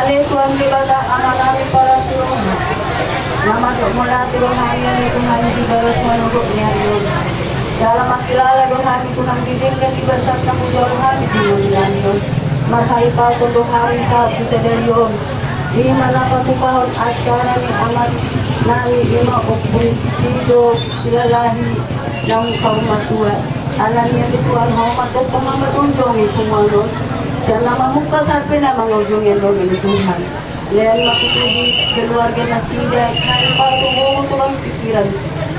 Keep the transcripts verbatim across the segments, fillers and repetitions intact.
Ale Tuhan Debata, Amanami parasi roha, na mandok mauliate do hami, ale Tuhan, di bagas manogot ni ari on. Jala mangkilala do hami, Tuhan, di denggan ni basa na hujalo hami di ngolu ni ari on. Marhahipason do hami sahat tu sadari on, i ma na patupahon acara ni amanami, i ma Ompu Pido Silalahi, naung saur matua. Alani i, ale Tuhan, Ho ma tongtong na manjunjung i punguan on, sian na mamungka sampe na mangujungi, ale Tuhan. Lean ma tutu di keluarga nasida, na dipasu-pasu tu bangan pikiran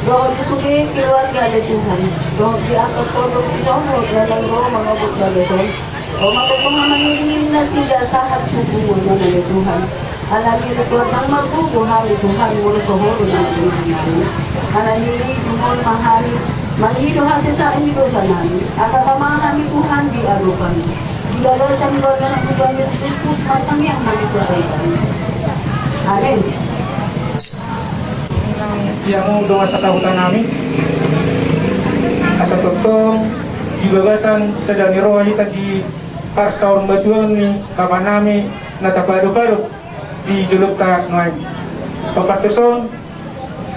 dohot di sude keluarga, ale Tuhan. Dohot diangkat Ho do sisohot na naeng ro manogot bagas on. Ho ma tongtong na mangiringi nasida sahat tu punguan on, ale Tuhan. Alani i, ale Tuhan, ndang margogo hami, Tuhan, molo so Ho do na mangiringi hami. Alani i, jumolo ma hami mangido hasesaan ni dosanami, asa tama hami, Tuhan, di adopanMu. Di bagasan goar ni Anakmu, Tuhan Jesus Kristus, martangiang hami tu Amanta. Amin. Ia molo dongan sahutanami, asa tongtong di bagasan sada ni roha hita di parsaurmatuaon ni bapanami na tapaadop-adop di jolonta nuaeng. Papartuson,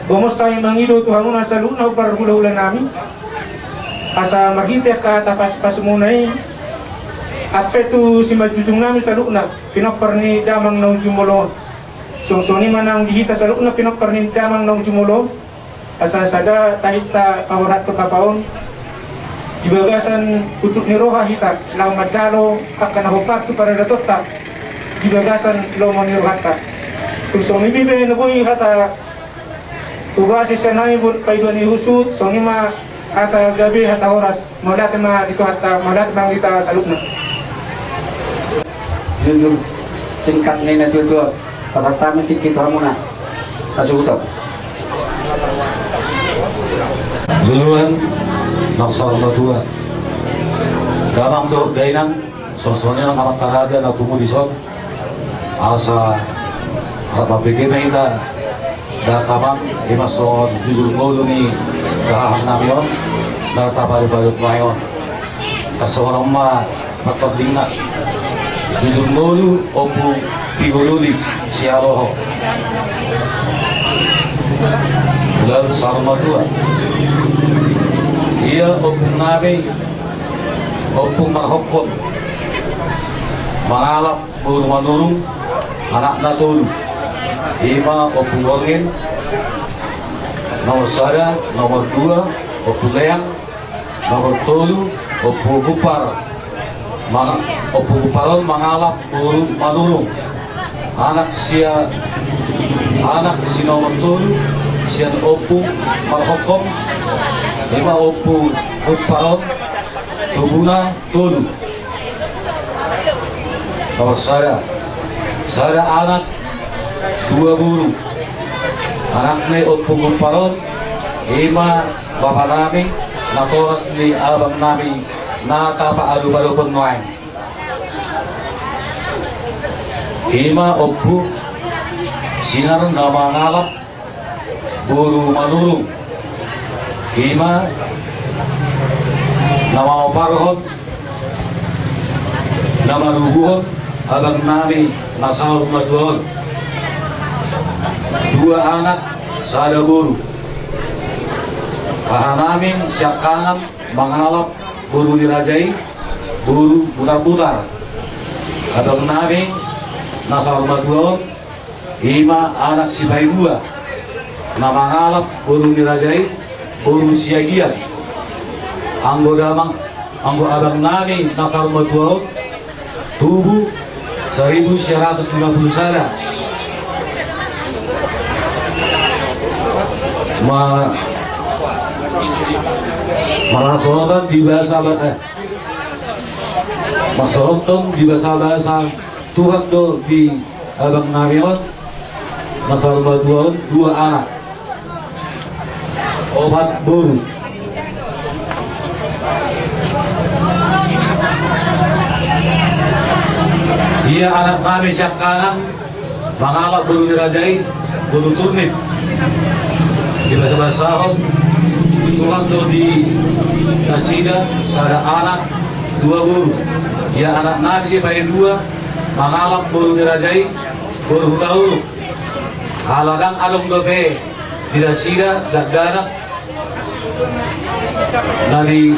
gomos hami mangido tu hamuna saluhutna parhulahulanami, asa marhite angka hata pasupasumuna i, ampe tu simanjujungnami saluhutna, pinompar ni damang naung jumolo on. Songon i ma nang di hita saluhutna pinompar ni damang naung jumolo on, asa sada tahinta paborhathon hata on di bagasan hunduk ni roha hita, laho manjalo angka na hombar tu paradatonta di bagasan lomo ni rohanta. Tung songon i pe na boi hata uga sisean nami, paidoan ni husu, songon i ma hata gabe, hata horas. Mauliate ma di Tuhanta, mauliate ma di hita saluhutna. Jujur, singkat ni natuatua, pasahat hami tingki tu hamuna. Hasuhuton. Jujur, na saur matua, damang dohot dainang, songon i nang amanta raja na pungu dison. Asa rap mambege ma hita dangka, i ma songon jujur ngolu ni hahanami on na tapaadop-adop nuaeng on. Tarsongon on ma martordingna. Jujur ngolu Ompu Pido Doli Sialoho, ulaon saur matua. Ia ompungnami, Ompu Marhongkon, mangalap boru Manurung, anakna tolu. I ma Ompu Borngin, nomor sada, nomor dua Ompu Leang, nomor tolu Ompu Gumpar. Manga-, Ompu Gumpar on mangalap boru Manurung, anak sia-, anak si nomor tolu sian Ompu Marhongkon, i ma Ompu Gumpar on, tubuna tolu. Nomor sada, sada anak, dua boru. Anak ni Ompu Gumpar on, i ma bapanami, natoras ni abangnami na tapaadop-adopon nuaeng. I ma Ompu Sinar na mangalap boru Manurung, i ma na mamparhon, na maruguhon abangnami na saur matua on. Dua anak, sada boru. Hahanami siangkangan mangalap boru ni raja i, boru Butarbutar. Abangnami na saur matua on, i ma anak sipaidua na mangalap boru ni raja i, boru Siagian. Anggo damang, anggo abangnami na saur matua on, tubu saribu sia ratus lima pulu sada. Ma-, marhasohotan di basa ba-, eh, marhasohotan di basa-basa Tuhan do di abangnami on, na saur matua on, dua anak, opat boru. Ia anaknami siangkangan mangalap boru ni raja i, boru Turnip. Dibasa-basahon Tuhan do di nasida sada anak, dua boru. Ia anaknami sipaidua, Mangalap boru ni raja i, boru Hutauruk. Ala ndang adong dope di nasida dakdanak na di,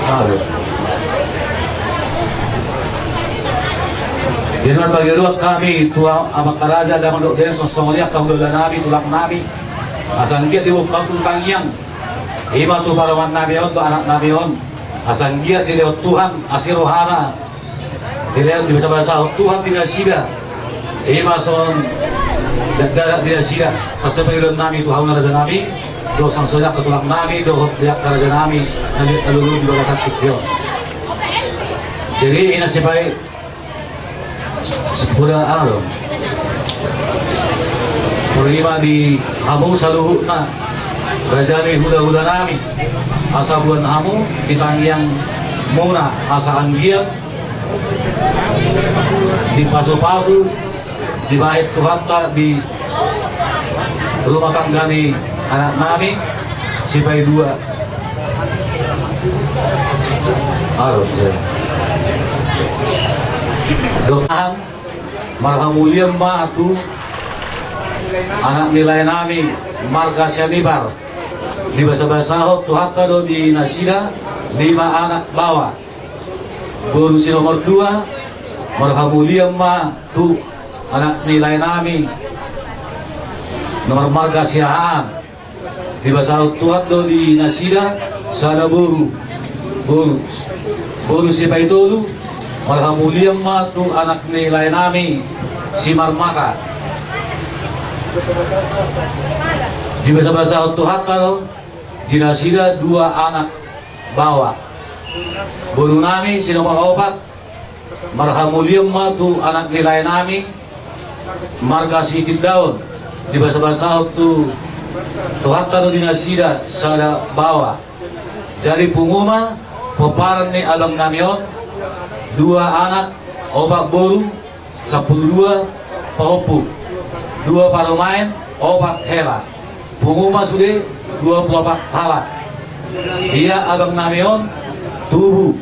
aduh. Jadi marpagiaduan hami tu amang raja, damang dohot dainang, songon i angka hulahula nami, tulang nami. Asa anggiat diboan hamu tu tangiang, i ma tu parumaen nami on, tu anak nami on. Asa anggiat dilehon Tuhan asi rohana, dilehon, dibasabasahon Tuhan di nasida, i ma songon dakdanak di nasida. Asa pangidoan nami tu hamuna raja nami, dohot songon i angka tulang nami, dohot di angka raja nami na di, na lulu di bagasan tingki on. Jadi i na sipai Sepuluh alo. Tarima di hamu saluhutna, raja ni hulahula nami. Asa boan hamu di tangiang muna, asa anggiat dipasupasu, dibahen Tuhanta di rumah tangga ni anak nami, sipai dua. Alo, ya. Dohot marhamulian ma tu anak ni lae nami marga Sianipar. Dibasabasahon Tuhanta do di nasida lima anak baoa. Boru si nomor dua, marhamulian ma tu anak ni lae nami na marga Siahaan. Dibasahon Tuhan do di nasida sada boru. Boru, boru sipaitolu, marhamulian ma tu anak ni lae nami Simarmata. Dibasabasahon Tuhanta do di nasida dua anak baoa. Boru nami si nomor opat, marhamulian ma tu anak ni lae nami marga Sitindaon. Dibasabasahon Tuhanta do di nasida sada baoa. Jadi pungu ma pomparan ni abang nami on, dua anak, opat boru, sampulu dua pahompu, dua parumaen, opat hela. Pungu ma sude dua pulu opat halak. Ia abang nami on tubu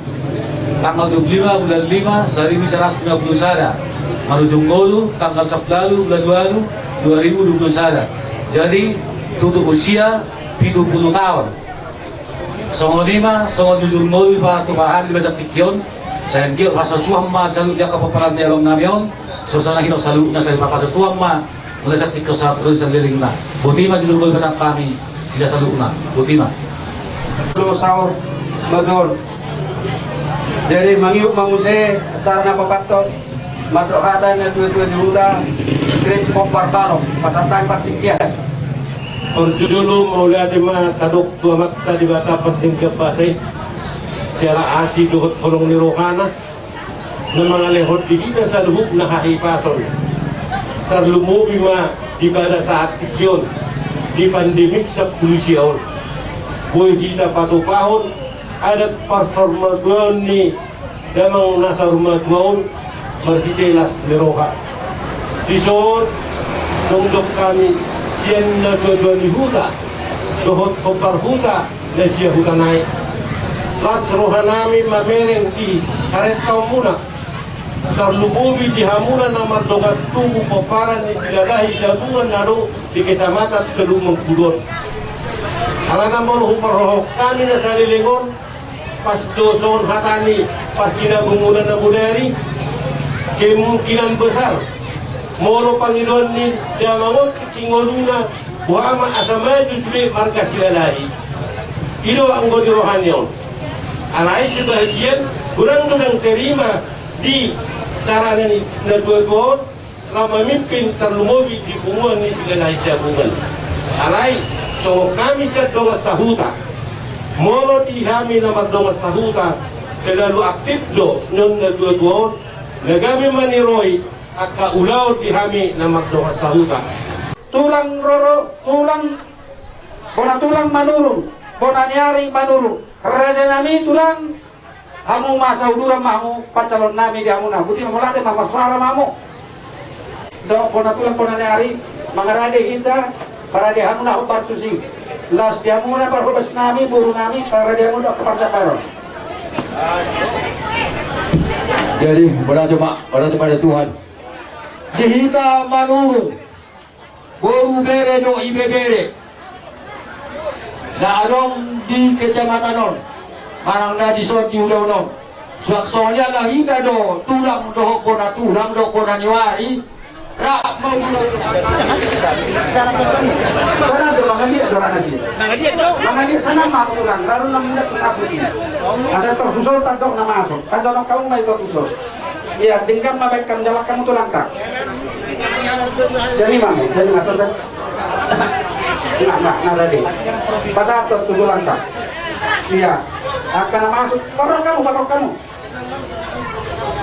tanggal dua pulu lima bulan lima saribu saratus lima pulu sada, marujung ngolu tanggal sampulu ualu bulan ualu dua ribu dua pulu sada. Jadi tutup usia pitu pulu taon. Songon i ma, songon jujur ngolu i patupahan di bagasan tingki on. Sai anggiat pasatuhon ma saluhut ni angka pomparan ni abang nami on. Suasana hino saluhutna, sai pasatuhon ma. Mulai saat tingki saat terus saleleng na. Boti ma jujur ngolu i pasahat hami di saluhutna. Boti ma. Lo saur majon. Jadi mangihut ma muse acara na papaton. Mandok hata ni natuatua ni huta, Krip Kombar Tano, pasahat hami partingkian. Parjolo mauliate ma tadok tu Amanta Debata Partingkian Basa i, siala asi dohot holong ni rohana, na mangalehon di hita saluhutna hahipason. Tarlumobi ma di pada saat tingki on, di pandemik sampulu sia on. Boi hita patupahon adat parsaurmatuaon ni damang na saurmatua on marhite las ni roha. Dison, dongdok hami sian natuatua ni huta dohot hombar huta na siahuta nai. Las roha nami mamereng di harentaonmuna, tarlumobi di hamuna na mardongan tubu pomparan ni Silalahi Sabungan na adong di Kecamatan Tolu Mangkudu on. Alana molo huparrohahon hami na saleleng on, pas do songon hata ni parsinabunguna na bodari, kemungkinan besar molo pangidoan ni damang on tingki ngoluna, boha ma asa maju sude marga Silalahi. I do anggo di rohana on. Alai sebagian godang do dang terima di cara ni natuatua on, laho mamimpin tarlumobi di punguan ni Silalahi Sabungan. Alai songon hami sian dongan sahuta, molo di hami na mardongan sahuta, selalu aktif do nion natuatua on, na gabe maniroi angka ulaon di hami na mardongan sahuta. Tulang roro, tulang, bona tulang Manurung, bona ni ari Manurung, raja nami tulang. Hamu ma sauduran ma hamu, pancalon nami di hamuna. Boti ma, mauliate ma, marsuara ma hamu. Dok bona tulang bona ni ari, mangarade hita, parade hamu na hombar tusi. Laos di hamuna parhobas nami, boru nami, parade hamu dok parjabaron. Jadi, berdoa ma, berdoa kepada Tuhan. Di hita Manurung, boru, bere dohot ibebere na adong di kecamatan on, manang na dison di ulaon on. Suang songon i ala hita do tulang dohot bona tulang dohot bona ni wari, rap maulang. Sana do mangaliat do rana si. Mangaliat sana ma ulang, lalu na minyak tu sapu i. Asa tor tu sor tadok na masuk. Kan donok kamu ma i tor tu sor. Ia, denggan ma baen hamu, jalang hamu tulangta. Jadi ma, jadi ma, selesai. Nah, nah, nah, tadi. Pasahat tu tulangta. Ia, akan masuk. Parro hamu, parro hamu.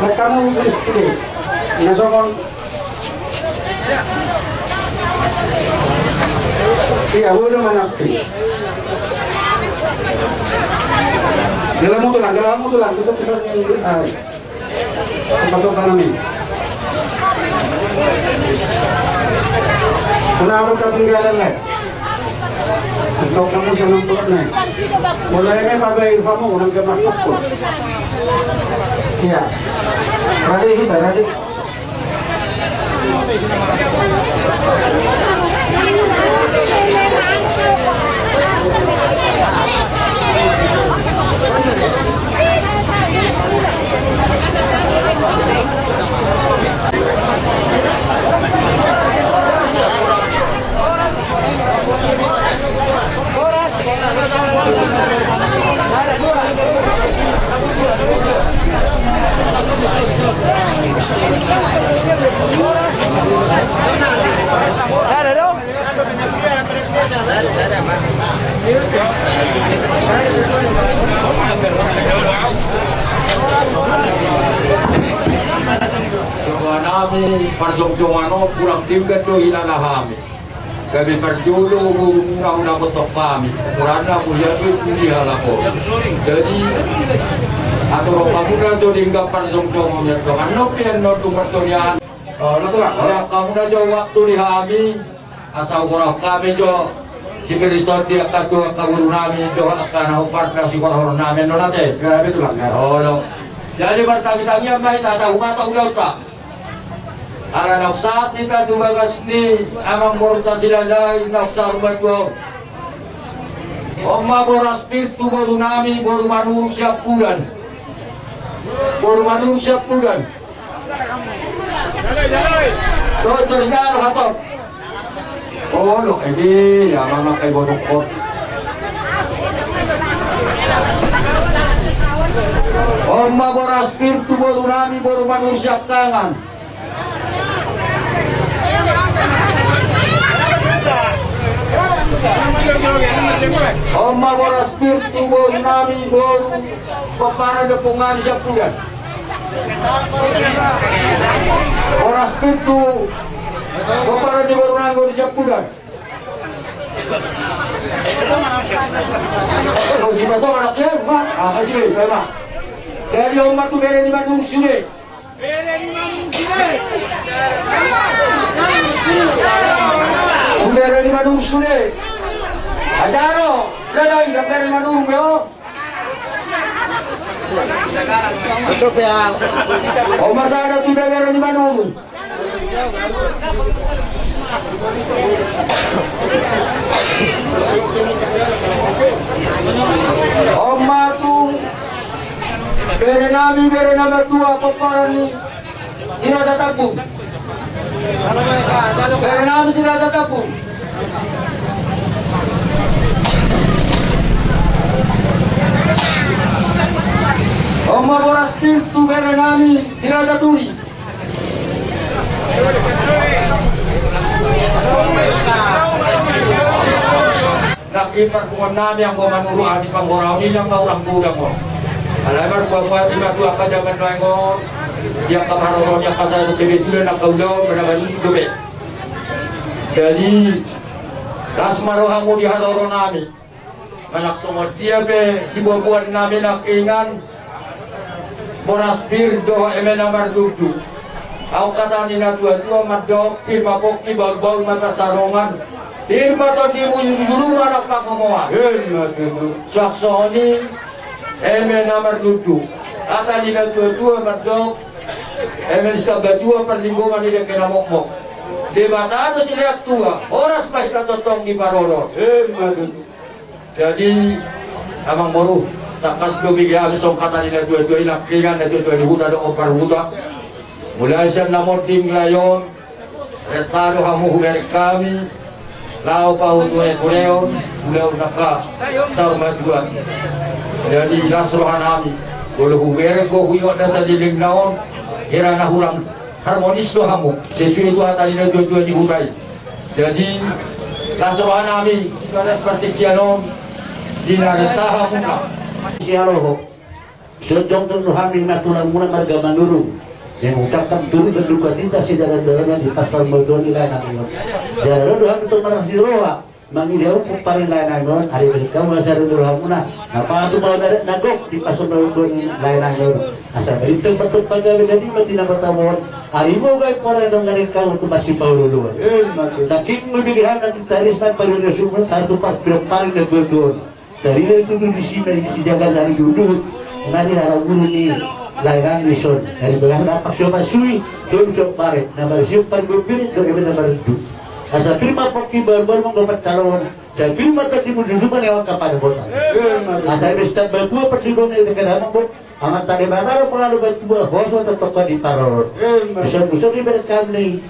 Nah, hamu tulis, tulis. Nah, songon. Ia, udah mana, tulis. Jalang hamu tulang, jalang hamu tulang. Bisa, bisa, ah. Pasokan nami. Kenapa kau tinggal, le? Kau kamu sana perut, le. Mulai ini pakai ilmu, orang ke masuk pun. Iya. Rade hita, rade. Songon hami parjongjongan on, hurang denggan do hilala hami. Gabe parjolo boru muna, hurang botok hami. Murana mulia do tu di halak on. Jadi, atur hamuna jo denggan parjongjongan on, ya, dongan nopi annon tu martonian. Oh, lo tulang. Ya, hamuna jo waktu di hami. Asa huhorahon hami jo sipiriton di angka tua, angka boru nami, dohot angka na hombar na sihorahon nami, no, ate? Ya, betul, Bang, ya. Olo. Jadi, martangitangian ma hita, asa humatang ulaonta. Ala naung sahat hita tu bagas ni amangborunta Silahi, naung saur matua on. On ma boras pir tu boru nami, boru Manurung Siampudan. Boru Manurung Siampudan. Tonton jalo hatop. Olo, edi, ya, mama kai bodokkon. On ma boras pir tu boru nami, boru Manurung Siangkangan. On ma boras pir tu boru nami, boru pomparan ni ompung nami Siampudan. Boras pir tu pomparan ni boru nami, boru Siampudan. Kau si Bato, anak dia, Pak. Ah, kasih, Pak. Jadi, on ma tu bere ni Manurung sude. Bere ni Manurung sude. Tu bere ni Manurung sude. Ajaro, dadai, bere ni Manurung, yo. On ma sada tu bere ni Manurung. On ma tu bere nami, bere na matua, pomparan ni si Raja Tambun. Bere nami si Raja Tambun. On ma boras pir tu bere nami si Raja Turi. Nangkin parpunguan nami, anggo Manurung, aha ni panghorahon i, nang na hurang godang on. Alai marbuabua di matua angka jaman nuaeng on, di angka parorot, di angka sada kebetulan angka ulaon, manabalu dope. Jadi, las ma rohamu di haroro nami. Manang songon dia pe sibuabuan nami nangkiningan, boras pir dohot eme na marlundu. Adong hata ni natuatua mandok, pir ma pongki, bahulbahul ma pansalongan, pir ma tondimu, jujur ma anak pangomoan. Ima tutu. Suang songon i eme na marlundu. Hata ni natuatua mandok, eme sitambatua parlinggoman ni dengke na mokmok. Debata do silean tua, horas ma hita tongtong diparorot. Emma tutu. Jadi, amangboru, tangkas do bege hami songon hata ni natuatua i, nangkiningan natuatua ni huta dohot parhuta. Mulai sian na monding lae on, renta do hamu hubereng hami, laho pahuturehureon ulaon angka saur matua. Jadi las roha nami, molo hubereng ho huihuon na saleleng na on, hira na hurang harmonis do hamu, sesuai tu hata ni natuatua ni huta i. Jadi las roha nami, las partingkian on, di na renta hamuna. Sialoho. Songon i do rohami ma tulangmuna marga Manurung, yang mengucapkan turut berduka cita sedalam-dalamnya di parsaulian ni lae nami on. Jala ro do hami tu marlas ni roha mangido pomparan ni lae nami on, ari berkamu asa ro do rohamuna, na pasu ma na gok di parsaulian ni lae nami on. Asa berintang ma tu pagabe na di mati na mata on, ari boga i pomparan ni lae nami on tu marsipaolo-oloan. Nangkin mudi di hami na di tarisna pariode sumur, tartu pas pomparan ni lae nami on. Tarida tutu disi ma i sijagal ari duhut-duhut. Nari hara guru ni lae nami dison. Nari berang dapak sio masui, sio sio pare. Na marsiop pargopir, do eme na marindu. Asa pir ma pongki baru-baru manggopat calon. Asa pir ma tadi mundur-mundur ma lewat kapada kota. Asa eme sitambatua parlinggoman i dekat amang bo. Amanta Debata do pangalo batua, horas ma tongtong diparorot. Emma. Bisa-bisa dibereng hami.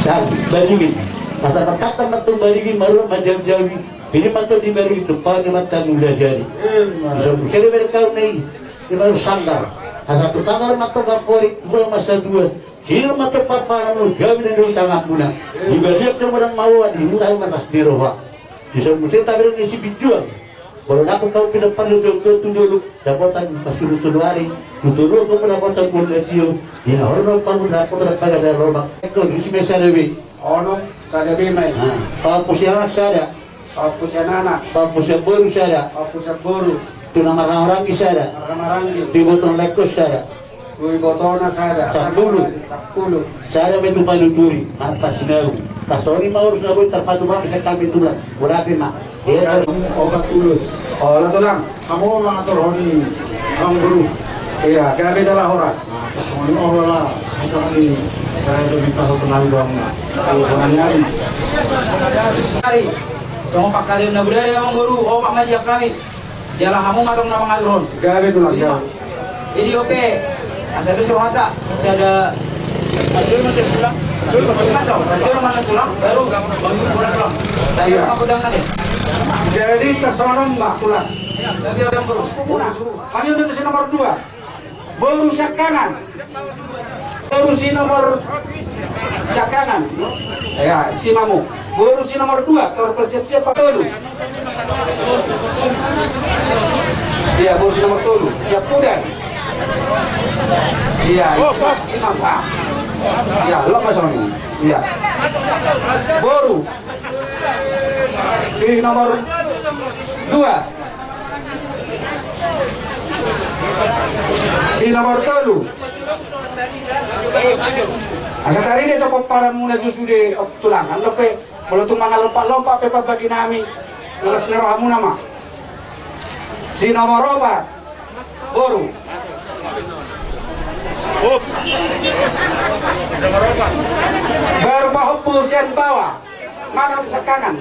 Sa, barigi. Asa mantap mantap barigi, maru manjauh-jauh. Ini mantap di barigi, tumpah ni mantap mula jadi. Emma. Bisa-bisa dibereng hami. Di baru sanggar. Asa tu sanggar mantap kapori, gua masa dua. Sini mantap paparan, gabe dan dulu tangan muna. Di baliak kemudian mau, di mula marlas ni roha. Bisa-bisa tabereng isi bijuang. Molo dapot hamu pinapar do jonggo tu dolok, dapotan pasulu tolu ari, tu tolu hamu dapotan mula tio, di na horong hamu dapotan pagada lobang. Eko, disi ma sada be. Ono, sada be ma i. Pahompu sian anak sada. Pahompu sian anak. Pahompu sian boru sada. Pahompu sian boru. Tu na marhahamaranggi sada. Marhahamaranggi. Tu iboto na lae on sada. Tu ibotona sada. Sampulu. Sampulu. Sada ma i tu panuturi, marta sinaru. Tasori ma urus na boi tarpatu ma bisa kami tulang. Berapa ma? Iya, opat puluh. Olo tulang. Hamu mangatur honi, amang guru. Iya, gabe jala horas. Nah, terus honi olo lah. Kita honi, kita itu minta satu nang doang lah. Kalau honi hari. Hari. Songon pangkalian na bodari amang guru, opat ma sian hami. Jala hamu ma tong na mangaturhon. Gabe tulang, gabe. Jadi ope, asa be suruh hata, sada. Iya. Jadi tasonon ma tulang. Panggil dulu si nomor dua. Boru siangkangan. Boru si nomor siangkangan. Ya, si mamu. Boru si nomor dua, tor siap-siap patolu. Iya, boru si nomor tolu. Siap kuda. Iya, si mamu. Iya, lepas sama ini. Iya. Boru. Si nomor dua. Si nomor tolu. Asa tarida jo pomparanmuna jo sude, tulang. Andok pe, molo tung mangalompa-lompa pe pambagi nami, ngelas ni rohamuna ma. Si nomor opat. Boru. Baru pahompu sian bawa. Mana siangkangan?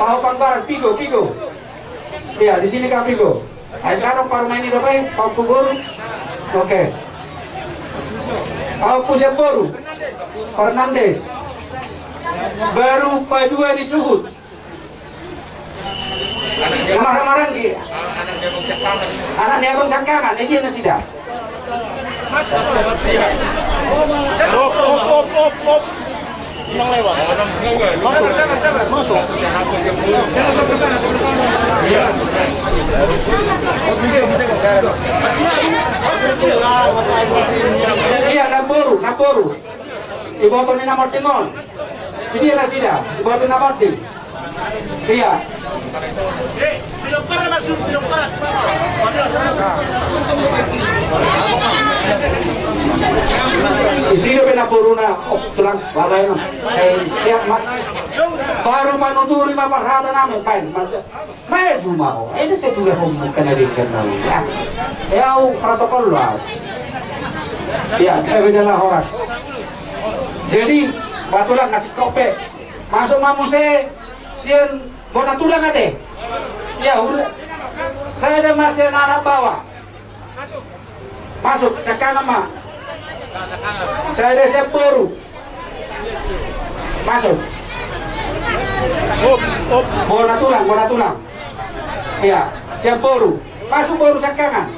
Pahompu barang, pigo, pigo. Iya, di sini kau pigo. Ayo, kau parumaen i dope, pahompu boru. Oke. Pahompu sian boru. Fernandes. Baru padua di suhut. Marhahamaranggi. Anak ni abang siangkangan, dia nasida. Op, op, op, op, op. Tenang lewat. Masuk. Masuk. Iya, na boru, na boru. Iboto ni na monding on. Di dia nasida, iboto ni na monding. Iya. Isi dope na boruna, oh, tulang, bapak ini. Eh, iya, Mak. Baru manuturi ma parhata nami, baen ma. Maju ma ho. Ini saya tulah ho, bukan ada ikan nami. Ya. Ya, au protokol lah. Ya, eh, beda lah horas. Jadi, batulan kasih kope. Masuk ma muse, sian bona tulang ate. Ya, udah. Saya ada masih anak-anak bawah. Masuk, siangkangan ma. Saya ada siap boru. Masuk. Bona tulang, bona tulang. Iya, siap boru. Masuk boru siangkangan.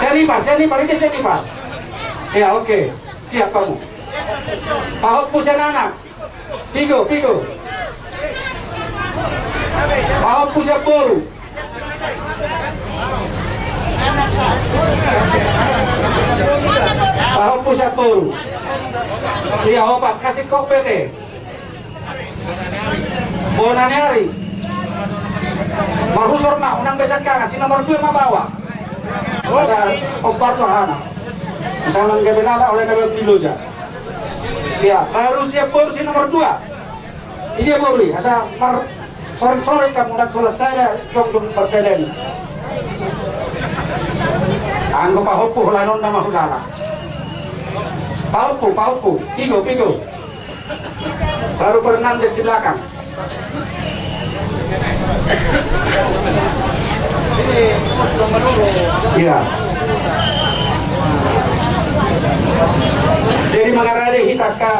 Siap ipar, siap ipar, ini siap ipar. Iya, oke. Siap kamu. Pahompu sian anak. Pigo, pigo. Pahompu sian boru. Pahompu sian boru. Iya, opat, kasih kok bete. Bona ni ari. Marhusor ma, unang be siangkangan, si nomor dua ma bawah. Asa opat tu hana. Asa unang gabe nala, oleh gabe piloja. Iya, baru siap boru si nomor dua. Iya boru i, asa mar-, sore-sore kamu nak selesai dah, jongjong pertelen. Anggo pahompu, holan on nama hulala. Pahompu, pahompu, pigo, pigo. Baru Fernandes di belakang. Iya. Jadi mangarade hita ka.